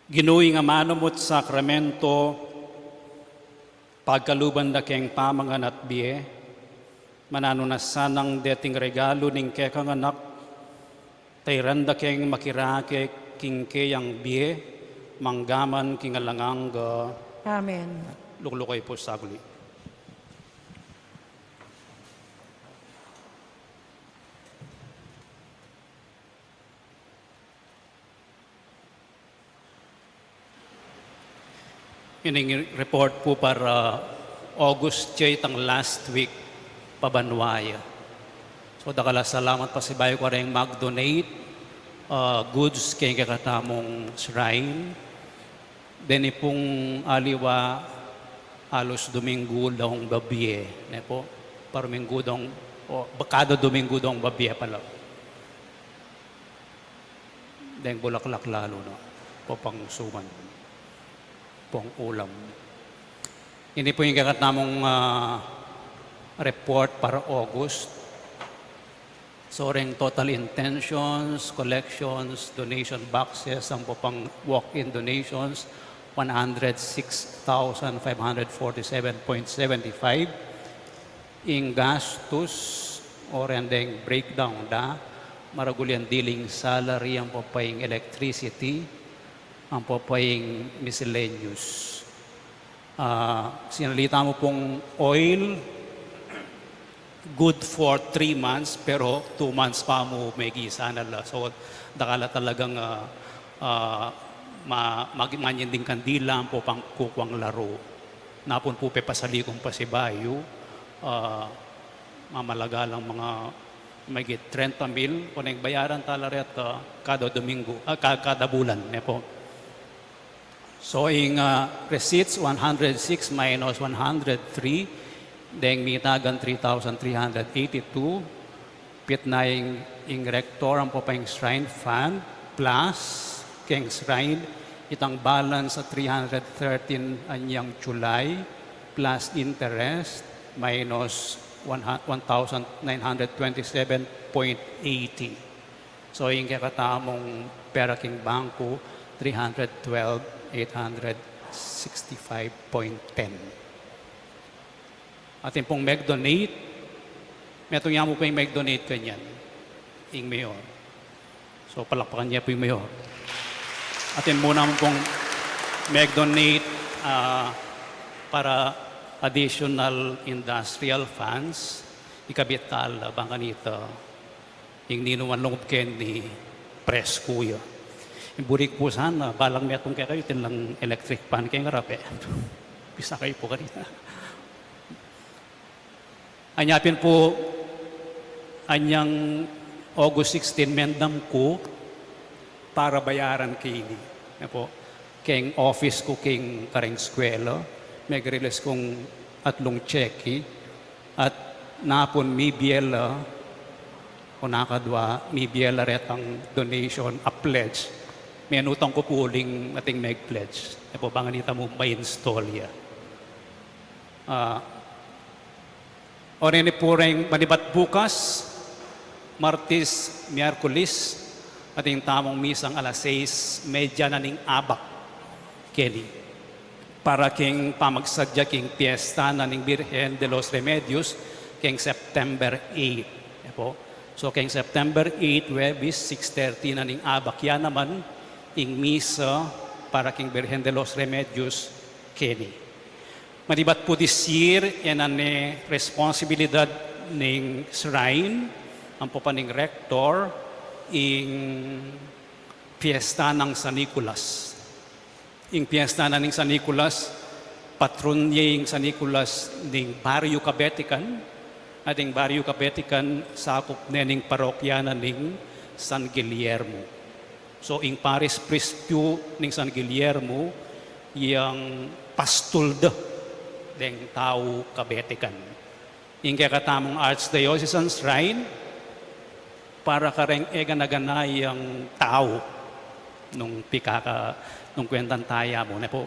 Ginu, ing amanumut sakramento, pagkaluban da keng pamangan at bie, mananu na sanang deting regalu ning kekang Anak, tairan da keng makirake king keyang bie, manggaman king alang angga. Amen. Lukluk kayu pu saglit. Ining report pu para August J, itang last week pa banua ya. So, dakal a salamat, pasibayu kareng mag-donate, ah, goods keng kekatamung shrine. Deni pung aliwa, alus Duminggu dong babie, ne pu? Paruminggu dong, o, kada Duminggu dong babie pala. Deng bulaklak lalu, no? Pu pang suman, pang ulam. Ini pu ing kekatamung, ah, report para August. So, reng total intentions, collections, donation boxes, ampo pang walk-in donations, one hundred six thousand five hundred forty-seven point seventy-five. Ing gastus, o reng deng breakdown da, maragul yang diling salary, ampo pa ing electricity, ampo pa ing miscellaneous. Ah, sinalita mu pung oil, good for three months, pero two months pa mu megisan na la. So, dakal a talagang, ah, ah, ma-, mag-, manyan ding kandila, ampo pang kukuang laru. Napun pu pepasali kung pasibayu, ah, mamalaga lang mga mahigit trenta mil, kuneng bayaran tala reta, ah, kada Duminggu, ah, ka-, kada bulan, ne pu. So, ing, ah, receipts, one hundred six minus one hundred three, deng mitagan three thousand three hundred eighty-two, pitna ing, ing rector ampo pa ing shrine fund, plus keng shrine, itang balance a three hundred thirteen anyang July, plus interest, minus one hu-, one thousand nine hundred twenty-seven point eighty. So, ing kekatamung pera king bangku, three hundred twelve eight hundred sixty-five point ten. Atin pung mag-donate, metung ya mu pa ing mag-donate kanyan, ing mayor. So, palakpakan ya pu ing mayor. Atin mu naman pung mag-donate, ah, para additional industrial funds, ikabit tala, bang kanita, ing ninuan lungub keni, press ku ya. Ing buri ku pu sana, balang metung kekayu, atin lang electric fan keng arap e. Bisa kayu pu kanita. Anya pin pu, anyang August sixteen, mendam ku para bayaran keni. Ne pu, keng office ku, keng kareng eskwela, meg-release kung atlung tseki, at napun mibie la, o nakadwa, mibie la retang donation a pledge. Menutang ku pu uling ating meg-pledge. Ne pu, bang kanita mu ma-install ya. Ah, o reni pu reng manibat bukas, Martis, Miyerkules, atin tamung misang alas sais medya na ning abak keni. Para keng pamagsadya keng piesta na ning Birhen de los Remedios, keng September eight. E pu. So, keng September eight, Huwebes, six thirty na ning abak ya naman, ing misa para keng Birhen de los Remedios keni. Manibat pu this year, e na ne responsibilidad ning shrine, ampo pa ning rector, ing piesta nang San Nicolas. Ing piesta na ning San Nicolas, patron ye ing San Nicolas ning Barrio Cabetican, at ing Barrio Cabetican, sakup ne ning parokya na ning San Guillermo. So, ing parish priest pu ning San Guillermo, yang pastul da deng tau Cabetican. Ing kekatamung archdiocesan shrine, para kareng e gana-gana yang tau nung pikaka, nung kwentan taya mu, ne pu.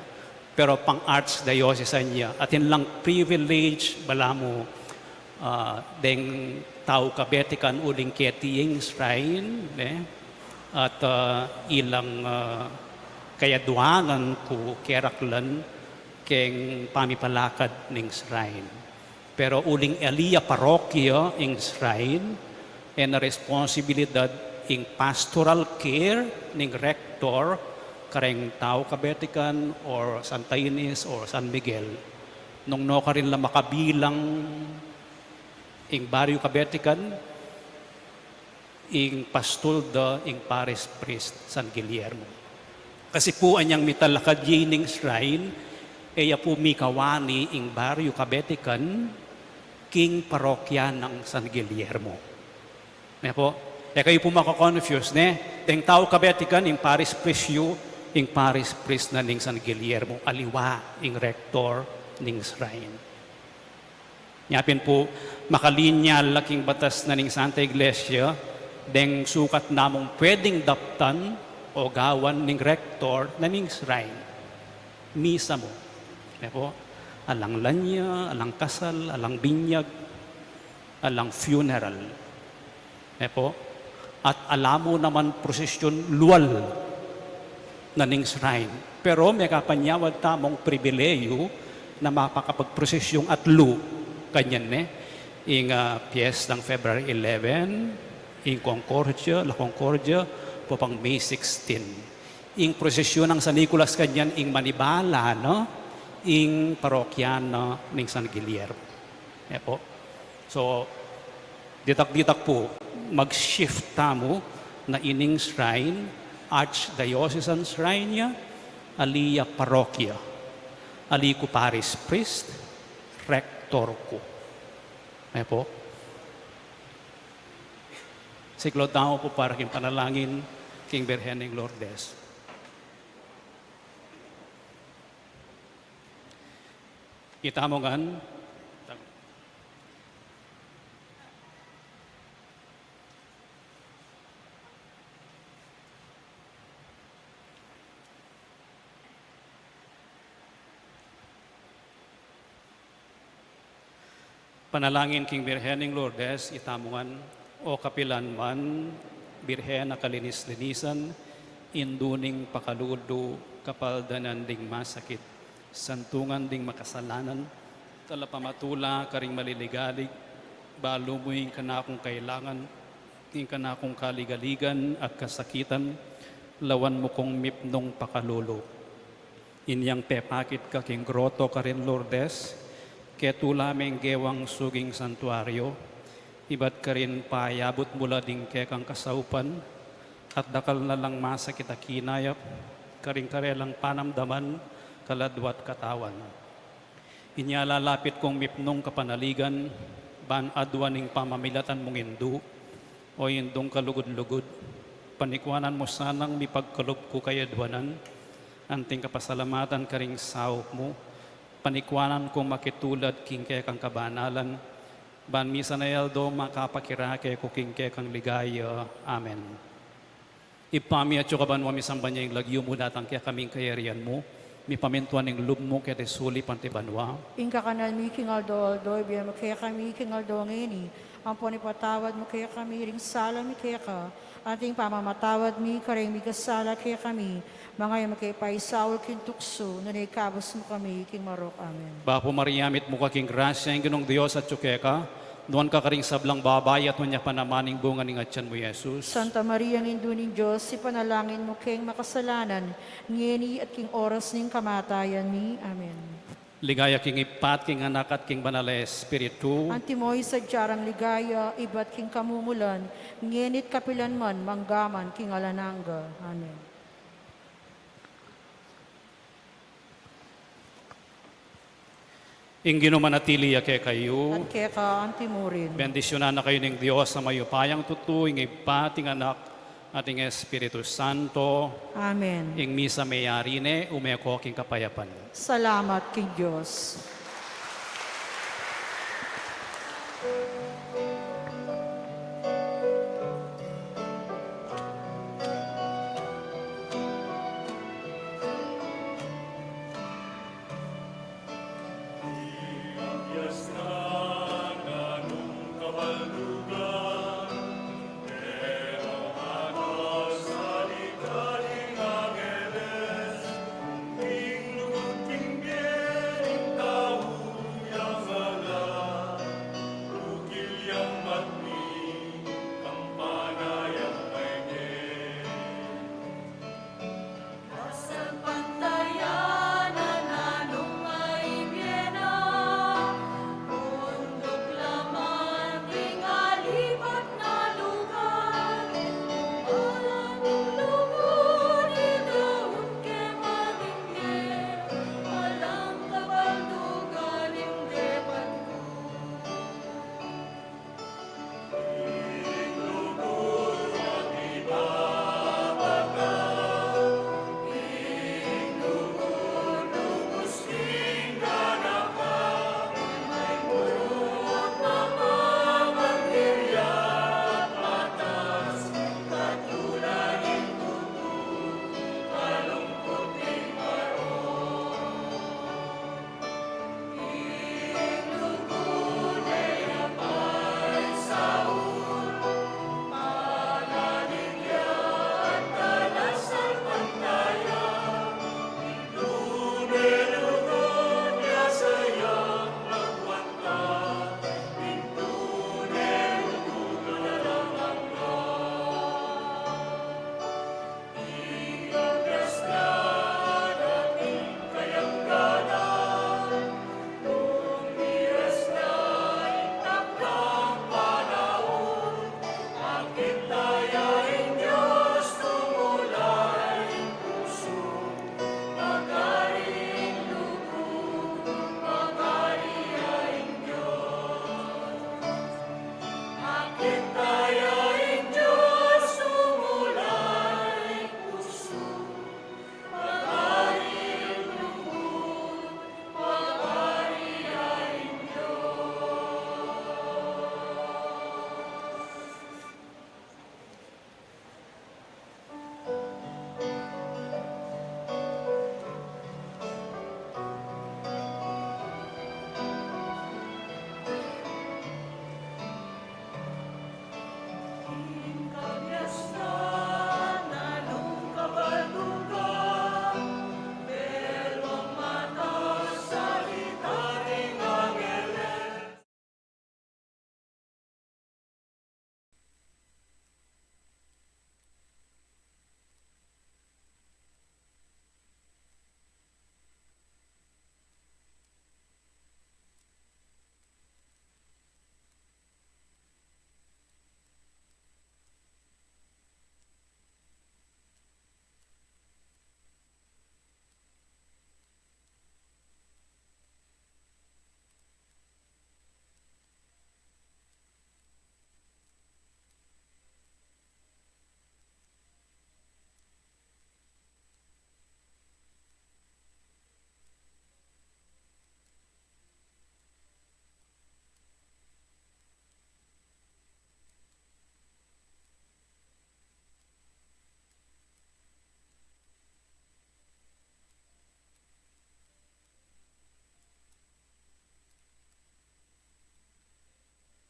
Pero pang archdiocesan ya, atin lang privilege, balamu, Ah, deng tau kabetikan uling keti ing shrine, ne? At, ah, ilang, ah, kayaduanan ku keraklan keng pamipalakad ning shrine. Pero uling ali ya parokya ing shrine, e na responsibilidad ing pastoral care ning rector kareng tau kabetikan or Santa Ines or San Miguel. Nung nukarin la makabilang ing baryu kabetikan, ing pastul da ing parish priest San Guillermo. Kasi pu anyang mitalakad ye ning shrine, e ya pu mikawani ing baryu kabetikan king parokya nang San Guillermo. Ne po? E kayu pu mako-confuse, ne? Deng tau kabetikan ing parish priest yu, ing parish priest na ning San Guillermo, aliwa ing rector ning shrine. Nya pin pu, makalinya la king batas na ning Santa Iglesia, deng sukat na mung pwedeng daptan o gawan ning rector na ning shrine. Misa mu. Ne po? Alang lanya, alang kasal, alang binyag, alang funeral. Ne po? At ala mu naman prosesyon lual na ning shrine. Pero mekapanyawad tamung pribilehiyu na makapagprosesyung atlu kanyan, ne? Ing, ah, piyestang February eleven, ing Concordia, La Concordia, pupang May sixteen. Ing prosesyon nang San Nicolas kanyan ing manibala, no? Ing parokya na ning San Guillermo. Ne po? So, ditak-ditak pu, mag-shift tamu na ining shrine, archdiocesan shrine ya, ali ya parokya, ali ku parish priest, rector ku. Ne po? Siklaud tamu pu para king panalangin king Birhen ning Lourdes. Itamu ngan. Panalangin king Birhen ning Lourdes, itamu ngan. O kapilan man, Birhen a kalinis-linisan, indu ning pakalulu, kapaldanan ding masakit, santungan ding makasalanan, talapamatula karing maliligalig, balu mu ing kanakung kailangan, ing kanakung kaligaligan at kasakitan, lawan mu kung mipnung pakalulu. Inyang pepakit ka king groto karin Lourdes, ketula meng gewang suging santuario, ibat karin payabut mu la ding kekang kasaupan, at dakal na lang masakit a kinayap, karing karelang panamdaman, kaladwa't katawan. Inya lalapit kung mipnung kapanaligan, ban aduan ing pamamilatan mung indu, o indung kalugud-lugud, panikuanan mu sanang mipagkalub ku kayaduanan, anting kapasalamatan karing saup mu, panikuanan kung makitulad king kekang kabanalan, ban misan a aldo makapakirake ku king kekang ligaya. Amen. Ibpa mi, atsu ka banua, misamban ya ing lagyu mu, datang kekami ing kayarian mu, mipamintuan ing lub mu keti sulip anti banua. Ing kakanan mi king aldo-aldo ibie mu kekami king aldo ngeni, ampon ipatawad mu kekami ring sala mi keka, anting pamamatawad mi karing mikasala kekami, manga e mu ke paisaul king tuksu, nune ikabus mu kami king marok. Amen. Bapu Maria, mitmu ka king grasya, ing Ginung Dios atsu keka, nuan ka karing sablang babai, at nuan ya pa naman ing bunga ning atian mu, Jesus. Santa Maria, Indu ning Dios, ipanalangin mu keng makasalanan, ngeni at king oras ning kamatayan mi. Amen. Ligaya king Ibpa, king Anak, at king Banal a Espiritu. Antimo ing sadya rang ligaya, ibat king kamumulan, ngeni't kapilan man, manggaman king alang angga. Amen. Ing Ginu manatili ya kekayu. At keka anti murin. Bendisyunan na kayu ning Dios a mayupayang tutu, ing Ibpa, at ing Anak, at ing Espiritu Santo. Amen. Ing misa meyari ne, ume ko king kapayapan. Salamat king Dios.